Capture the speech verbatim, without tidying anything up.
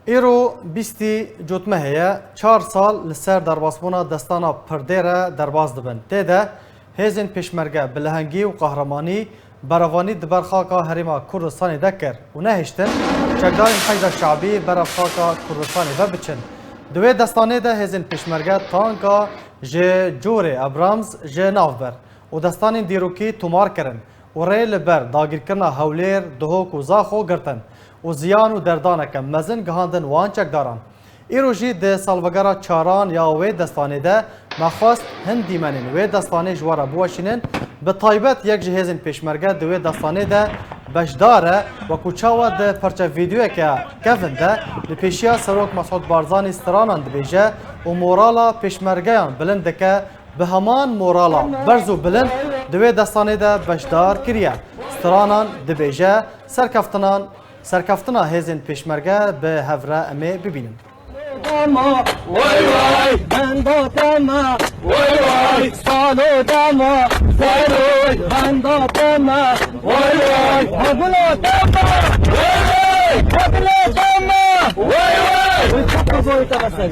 Îro bîstî cotmehê ye, çar sal li ser derbasbûna destana Pirdê re derbas dibin. Tê de hêzên pêşmerge bi lehengî û qehremanî berevanî di ber xaka Herêma Kurdistanê de kir û nehiştin çekdarên Heşda Şeibî berev xaka Kurdistanê ve biçin. Di wê destanê de hêzên pêşmerge tanka ji corê Abrams ji nav bir û destanên dîrokî tomar kirin û rê li ber dagirkirina Hewlêr, Duhok û Zaxo girtin û ziyan û derdaneke mezin gihandin wan çekdaran. Îro jî di salvegera çaran ya wê destanê de me xwest hin dîmenên wê destanê ji we re biweşînin. Bi taybet yek ji hêzên pêşmerge di wê destanê de beşdar e, wekû çawa di parçe vîdeoyeke kevin de li pêşiya Serok Mesûd Barzanî stranan dibêje û morala pêşmergeyan bilind dike, bi heman morala berz û bilind di wê destanê de beşdar kiriye. Stranan dibêje, serkeftinan, serkeftina hêzên pêşmerge bi hev re em ê bibînin. Dema, way way, benda dema, way way, salo dema, salo, benda dema, way way, heblo dema, way way, heblo dema, way way. Çok da zor.